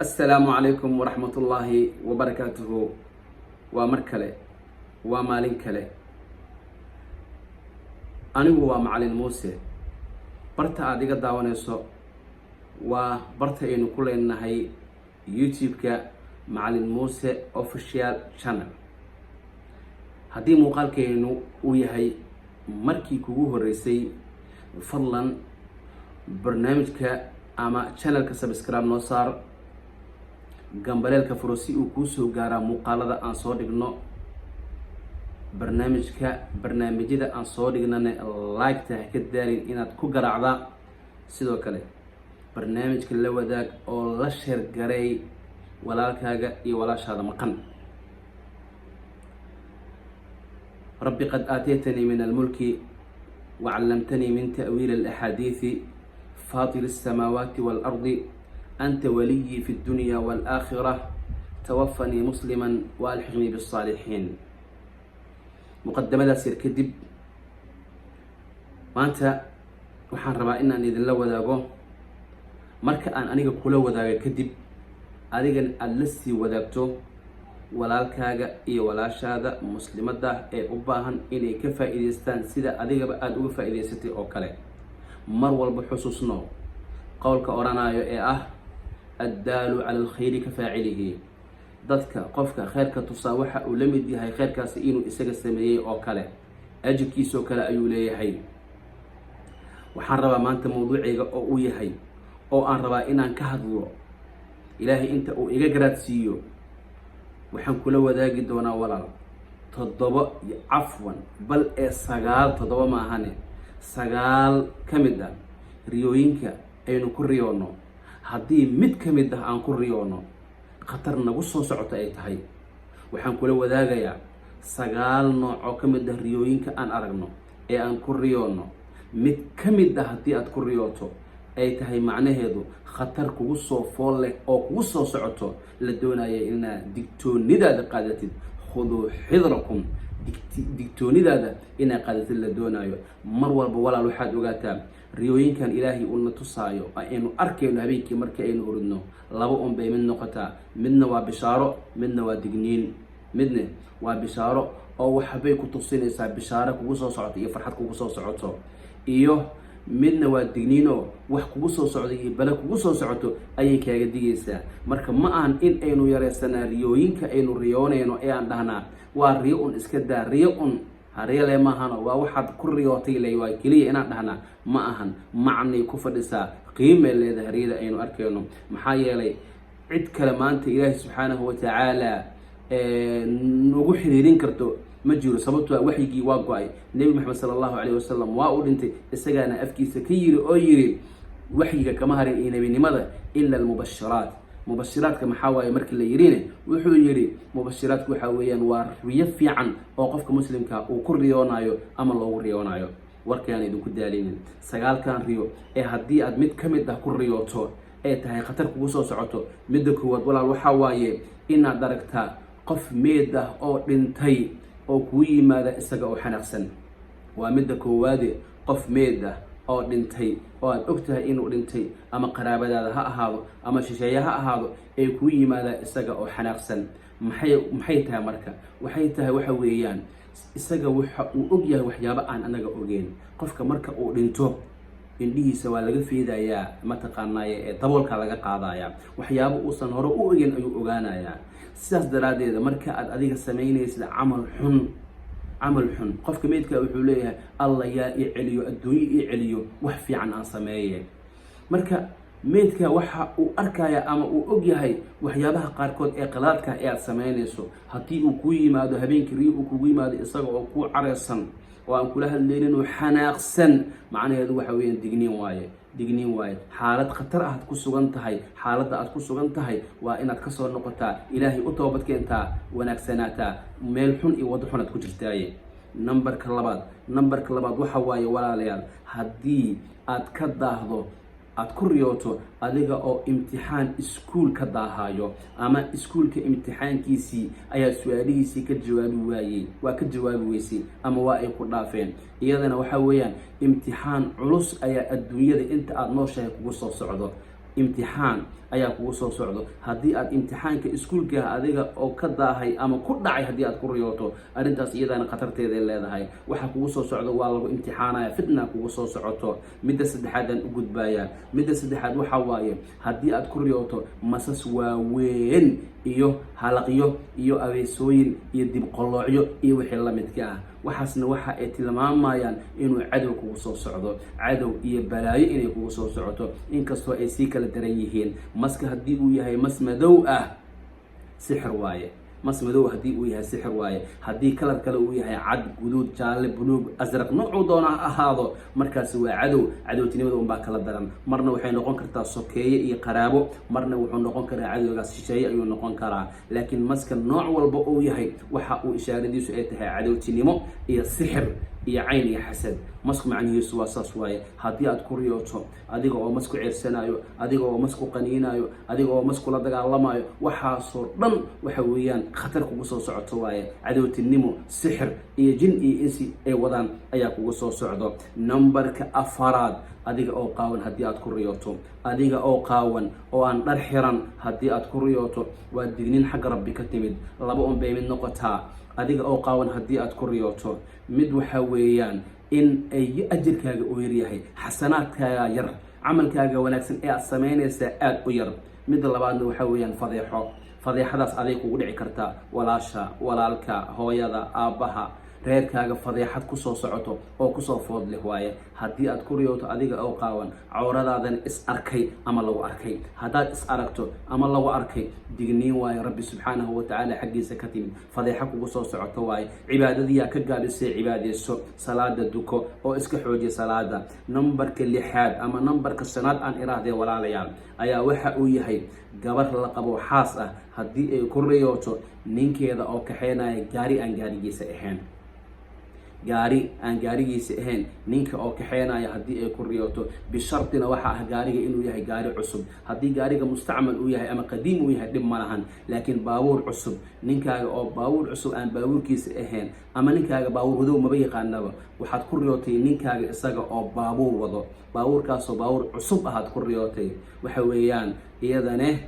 Assalaamu calaykum waraxmatullaahi wabarakaatuhu. Waa mar kale, waa maalin kale. Anigu waa Macalin Muuse. Barta aada iga daawanayso waa barta aynu ku leenahay YouTube-ka, Macalin Muuse Official Channel. Haddii muuqaalkeenu uu yahay markii kugu horreysay, fadlan barnaamijka ama channelka subscribe noo saar, gambaleelka furo si uu kuu soo gaaraa muuqaalada aan soo dhigno barnaamijka. Barnaamijyada aan soo dhignana like-ta ha ka daalin inaad ku garaacda. Sidoo kale barnaamijka la wadaag oo la share garay walaalkaaga iyo walaashaada maqan. Rabbi qad aataytanii min almulki wacallamtanii min ta'wiili alaxaadiidi, faatir الsamaawaati waalardi, anta waliyii fi اddunya wاlaakhira, tawafanii muslima waalxiqnii bالsaalixiin. Muqadamadaas yar kadib, maanta waxaan rabaa inaan idinla wadaago. Marka aan aniga kula wadaago kadib, adigan aada la sii wadaagto walaalkaaga iyo walaashaada muslimadda ee u baahan inay ka faa-iideystaan sida adigaba aada uga faa-iideysatay oo kale. Mar walba xusuusno qowlka odhanayo ee ah "addaalu cala alkhayri ka faacilihi". Dadka qofka kheyrka tusaa waxa uu la mid yahay kheyrkaasi inuu isaga sameeyey oo kale, ajirkiisoo kale ayuu leeyahay. Waxaan rabaa maanta mawduucayga oo uu yahay oo aan rabaa inaan ka hadlo, Ilaahay inta uu iga garaadsiiyo, waxaan kula wadaagi doonaa, walaal, toddoba, cafwan, bal ee sagaal, toddoba maahane, sagaal ka mid ah riyooyinka aynu ku riyoonno. Haddii mid ka mid ah aan ku riyoonno, khatar nagu soo socoto ay tahay. Waxaan kula wadaagayaa sagaal nooc oo ka mid ah riyooyinka aan aragno ee aan ku riyoonno. Mid ka mid ah haddii aad ku riyooto, ay tahay macnaheedu khatar kugu soo fool leh oo kugu soo socoto, la doonaya inaad digtoonidaada qaadatid. Khuduu xidrakum, digtoonidaada inaad qaadatid la doonaayo. Mar walba, walaal, waxaad ogaataa riyooyinkan Ilaahay uuna tusaayo aynu arkayno habeenkii markii aynu huridno, laba un bay mid noqotaa: midna waa bishaaro, midna waa digniin. Midna waa bishaaro oo waxbay ku tusinaysaa, bishaaro kugu soo socoto iyo farxad kugu soo socoto, iyo midna waa digniin oo wax kugu soo socday iyo bale kugu soo socoto ayay kaaga digaysaa. Marka ma ahan in aynu yareysanaa riyooyinka aynu riyoonayno ee aan dhahnaa "waa riyo un, iska daa, riyo un hariyale maahano, waa waxaad ku riyootay le waa keliya" inaan dhahnaa ma ahan. Macnay ku fadhisaa, qiimay leedahay riyada aynu arkayno. Maxaa yeelay, cid kale maanta Ilaahi subxaanahu watacaala nagu xiriirin karto ma jiro, sababtoo waxyigii waa go-ay. Nebi Maxamed sala Allahu calayh wasalam waa uu dhintay, isagaana afkiisa ka yiri oo yiri: "Waxyiga kama harin iyo nebinimada ila almubashiraat." Mubashiraadka maxaa waaye markii la yirine, wuxuu yidhi: "Mubashiraadku waxaa weeyaan waa riyo fiican oo qofka muslimka uu ku riyoonayo ama loogu riyoonayo." Warkayaan idinku daalinin. Sagaalkan riyo ee haddii aad mid ka mid ah ku riyooto ee tahay khatar kugu soo socoto. Midda koowaad, walaal, waxaa waaye inaad aragtaa qof meed ah oo dhintay oo kuu yimaada isaga oo xanaaqsan. Waa midda koowaade. Qof meed ah oo dhintay oo aad og tahay inuu dhintay, ama qaraabadaada ha ahaado ama shisheeye ha ahaado, ee kuu yimaada isaga oo xanaaqsan, maxay tahay? Marka waxay tahay, waxa weeyaan, isaga waxa uu og yahay waxyaabo aan anaga ogeyn. Qofka marka uu dhinto, indhihiisa waa laga feedayaa, mataqaanaaye, ee daboolka laga qaadaya. Waxyaabo uusan hore u ogeyn ayuu ogaanayaa. Sidaas daraaddeed, marka aad adiga samaynaysid camal xun, camal xun, qofka meydka wuxuu leeyahay: "Alla yaa i celiyo adduunyo, ii celiyo, wax fiican aan sameeye." Marka meydka waxa uu arkaya ama uu og yahay waxyaabaha qaarkood ee qalaadka ee aad samaynayso. Haddii uu kuu yimaado habeenkii, riyo uu kugu yimaado isaga oo kuu careysan oo aan kula hadlaynin oo xanaaqsan, macnaheedu waxa weeyaan digniin waaye, digniin waaye. Xaalad khatar aad ku sugan tahay. Xaaladda aad ku sugan tahay waa inaad kasoo noqotaa, Ilaahay u toobad keentaa, wanaagsanaataa. Meel xun iyo waddo xun aad ku jirtaaye. Numberka labaad waxa waaye, walaalayaal, haddii aad ka daahdo, aada ku riyooto adiga oo imtixaan iskuul ka daahayo, ama iskuulka imtixaankiisii ayaa su-aalihiisii ka jawaabi waayey, waa ka jawaabi weysay ama waa ay ku dhaafeen, iyadana waxaa weeyaan imtixaan culus ayaa adduunyada inta aada nooshahay kugu soo socdo. Imtixaan ayaa kugu soo socdo. Haddii aad imtixaanka iskuulka adiga oo ka daahay ama ku dhacay haddii aad ku riyooto, arrintaas iyadaana khatarteeday leedahay. Waxa kugu soo socdo waa lagu imtixaanaya, fitna kugu soo socoto. Midda saddexaadaan u gudbayaa. Midda saddexaad waxaa waaye haddii aad ku riyooto masas waaweyn iyo halaqyo iyo abeesooyin iyo dibqoloocyo iyo wixii la midka ah, waxaasna waxa ay tilmaamayaan inuu cadow kugu soo socdo, cadow iyo balaayo inay kugu soo socoto, inkastoo ay sii kala daran yihiin. Maska haddii uu yahay mas madow ah, sixir waaye. Mas madow haddii uu yahay, sixir waaye. Haddii kalar kale uu yahay, cad, guduud, jaalle, buluug, asraq, noocuu doona ha ahaado, markaasi waa cadow. Cadowtinimada unbaa kala daran. Marna waxay noqon kartaa sokeeye iyo qaraabo, marna wuxuu noqon karaa cadowgaas shisheeye ayuu noqon karaa. Laakiin maska nooc walba uu yahay, waxa uu ishaaradiisu ay tahay cadowtinimo iyo sixir iyo cayn iyo xasad. Masku macnihiisu waa saas waaye. Haddii aad ku riyooto adiga oo masku ceersanayo, adiga oo masku qaniinayo, adiga oo masku la dagaalamayo, waxaasoo dhan waxa weeyaan khatar kugu soo socoto waaye. Cadowtinimo, sixir iyo jin iyo insi ay wadaan ayaa kugu soo socdo. Numberka afaraad, adiga oo qaawan haddii aad ku riyooto, adiga oo qaawan oo aan dhar xiran haddii aad ku riyooto, waa digniin xagga Rabbi ka timid. Laba un bay mid noqotaa adiga oo qaawan haddii aad ku riyooto. Mid waxa weeyaan in ay ajirkaaga uu yaryahay, xasanaadkaaga yar, camalkaaga wanaagsan ee aad samaynaysaa aada u yar. Midda labaadna waxa weeyaan fadeexo. Fadeexadaas aday kugu dhici kartaa, walaasha, walaalka, hooyada, aabbaha, reerkaaga fadeexad kusoo socoto oo kusoo food leh waaye haddii aad ku riyooto adiga oo qaawan, cawradaadan is arkay ama lagu arkay. Haddaad is aragto ama lagu arkay, digniin waaye Rabbi subxaanahu watacaala xaggiisa ka timid, fadeexa kugu soo socoto waaye. Cibaadadiyaa ka gaabisay, cibaadeyso, salaada duko oo iska xoojiya salaada. Numberka lixaad ama numberka shanaad aan iraahdee, walaalayaal, ayaa waxa uu yahay gabar la qabo, xaas ah, haddii ay ku riyooto ninkeeda oo kaxeynaya gaari aan gaarigiisa ahayn, gaari aan gaarigiisa ahayn ninka oo kaxeynaya haddii ay ku riyooto, bishartina waxa ah gaariga inuu yahay gaari cusub. Haddii gaariga mustacmal uu yahay ama qadiim uu yahay, dhib ma lahan, laakiin baabuur cusub, ninkaaga oo baabuur cusub aan baabuurkiisa ahayn, ama ninkaaga baabuur wadow maba yaqaanaba, waxaad ku riyootay ninkaaga isaga oo baabuur wado, baabuurkaasoo baabuur cusub ahaad ku riyootay, waxa weeyaan iyadane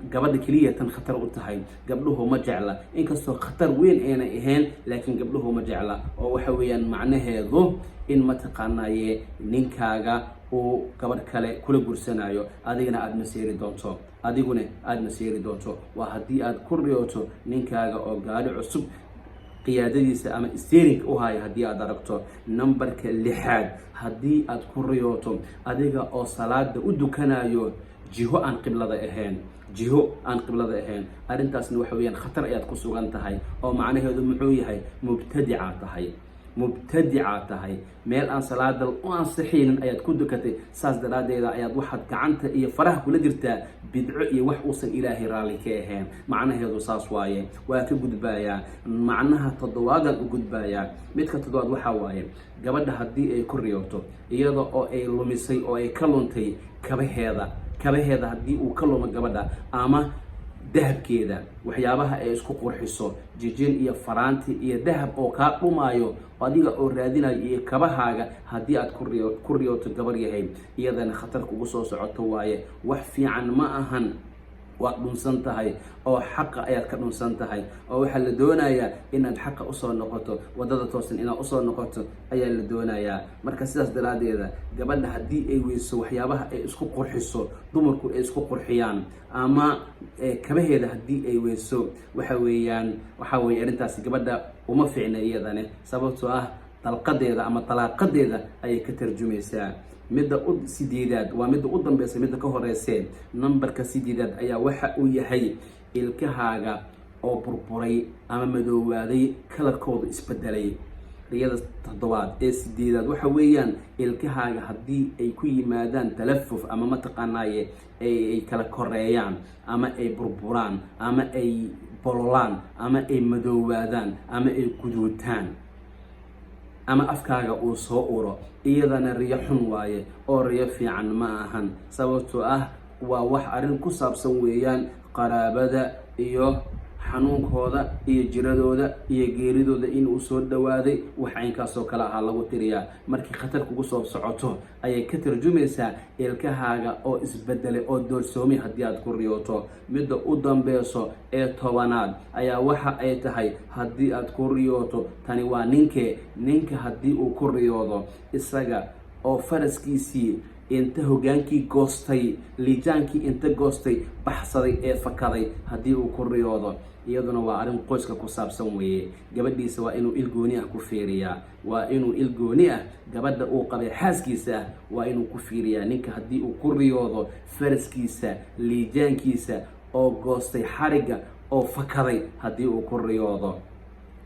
gabadha keliya tan khatar u tahay. Gabdhuhu ma jecla, inkastoo khatar weyn aynay ahayn, laakiin gabdhuhu ma jecla, oo waxa weeyaan macnaheedu in mataqaanaye ninkaaga uu gabadh kale kula gursanayo, adigana aada maseeri doonto, adiguna aada maseeri doonto. Waa haddii aad ku riyooto ninkaaga oo gaadhi cusub qiyaadadiisa ama steerinka u haya haddii aad aragto. Numberka lixaad, haddii aad ku riyooto adiga oo salaada u dukanayo jiho aan qiblada ahayn, jiho aan qiblada ahayn, arrintaasna waxa weeyaan khatar ayaad ku sugan tahay, oo macnaheedu muxuu yahay? Mubtadica tahay, mubtadica tahay. Meel aan salaada u ansixaynin ayaad ku dukatay. Saas daraaddeeda ayaad waxaad gacanta iyo faraha kula jirtaa bidco iyo wax uusan Ilaahay raalli ka ahayn. Macnaheedu saas waaye. Waa ka gudbayaa, macnaha toddobaadan u gudbayaa. Midka toddobaad waxaa waaye gabadha haddii ay ku riyooto iyada oo ay lumisay oo ay ka luntay kabaheeda, kabaheeda haddii uu ka lumo gabadha, ama dahabkeeda, waxyaabaha ay isku qurxiso, jijin iyo faraanti iyo dahab oo kaa dhumaayo adiga oo raadinayo, iyo kabahaaga haddii aad ku riyooto, gabar yahay, iyadana khatar kugu soo socoto waaye. Wax fiican ma ahan. Waad dhunsan tahay oo xaqa ayaad ka dhunsan tahay, oo waxaa la doonayaa inaad xaqa usoo noqoto, waddada toosan inaad usoo noqoto ayaa la doonayaa. Marka sidaas daraaddeeda gabadha haddii ay weyso waxyaabaha ay isku qurxiso, dumarku ay isku qurxiyaan, ama kabaheeda haddii ay weyso, waxa weeyaan, waxaa weeye arrintaasi gabadha uma fiicna iyadane, sababtoo ah dalqadeeda ama dalaaqadeeda ayay ka tarjumaysaa. Midda u sideedaad waa midda u dambeysa midda ka horeysee. Numberka sideedaad ayaa waxa uu yahay ilkahaaga oo burburay ama madoowaaday, kalarkooda isbedelay. Riyada toddobaad ee sideedaad waxa weeyaan ilkahaaga haddii ay ku yimaadaan talafuf ama mataqaanaaye ay kala koreeyaan ama ay burburaan ama ay bololaan ama ay madoowaadaan ama ay guduutaan ama afkaaga uu soo uro, iyadana riyo xun waaye oo riyo fiican ma ahan, sababtoo ah waa wax arrin ku saabsan weeyaan qaraabada iyo Xanuunkooda iyo jiradooda iyo geeridooda inuu soo dhawaaday, wax caynkaasoo kale ahaa lagu tiriyaa. Markii khatar kugu soo socoto ayay ka tarjumaysaa ilkahaaga oo isbedelay oo doorsoomay haddii aad ku riyooto. Midda u dambeyso ee 10aad ayaa waxa ay tahay haddii aad ku riyooto, tani waa ninkee, ninka haddii uu ku riyoodo isaga oo faraskiisii inta hogaankii goostay, liijaankii inta goostay, baxsaday ee fakaday haddii uu ku riyoodo, iyaduna waa arrin qoyska ku saabsan weeye. Gabadhiisa waa inuu il gooni ah ku fiiriyaa, waa inuu il gooni ah gabadha uu qabay, xaaskiisa ah, waa inuu ku fiiriyaa. Ninka haddii uu ku riyoodo faraskiisa liijaankiisa oo goostay xarigga oo fakaday haddii uu ku riyoodo.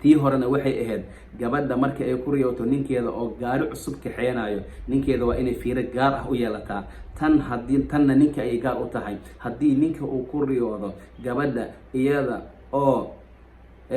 Tii horena waxay ahayd gabadha marka ay ku riyooto ninkeeda oo gaari cusub kaxeenayo, ninkeeda waa inay fiiro gaar ah u yeelataa. Tan haddii tanna ninka ayay gaar u tahay. Haddii ninka uu ku riyoodo gabadha iyada oo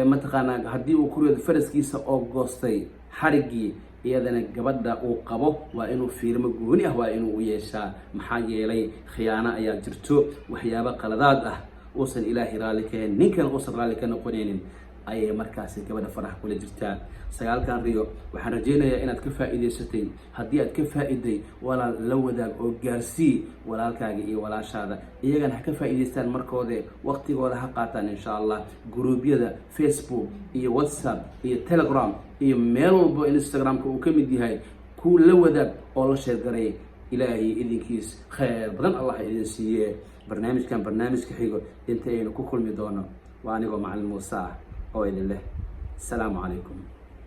mataqaanaa, haddii uu ku riyoodo faraskiisa oo goostay xariggii, iyadana gabadha uu qabo waa inuu fiirmo gooni ah waa inuu u yeeshaa. Maxaa yeelay, khiyaano ayaa jirto, waxyaabo qaladaad ah uusan Ilaahay raalli ka hayn, ninkana uusan raalli ka noqonaynin ayay markaasi gabadha faraha kula jirtaa. Sagaalkan riyo waxaan rajaynayaa inaad ka faa'iidaysatay. Haddii aad ka faa'iiday, walaal, la wadaag oo gaarsii walaalkaaga iyo walaashaada, iyagana ha ka faa'iidaystaan. Markoode waqtigooda ha qaataan, insha Allah. Guruubyada Facebook iyo WhatsApp iyo Telegram iyo meel walbo, Instagramka uu ka mid yahay, ku la wadaag oo la share garay. Ilaahay idinkiis khayr badan Allah idin siiye. Barnaamijkan barnaamijka xigo inta aynu ku kulmi doono, waa anigoo Macalin Muuse ah oo idin leh asalaamu calaykum.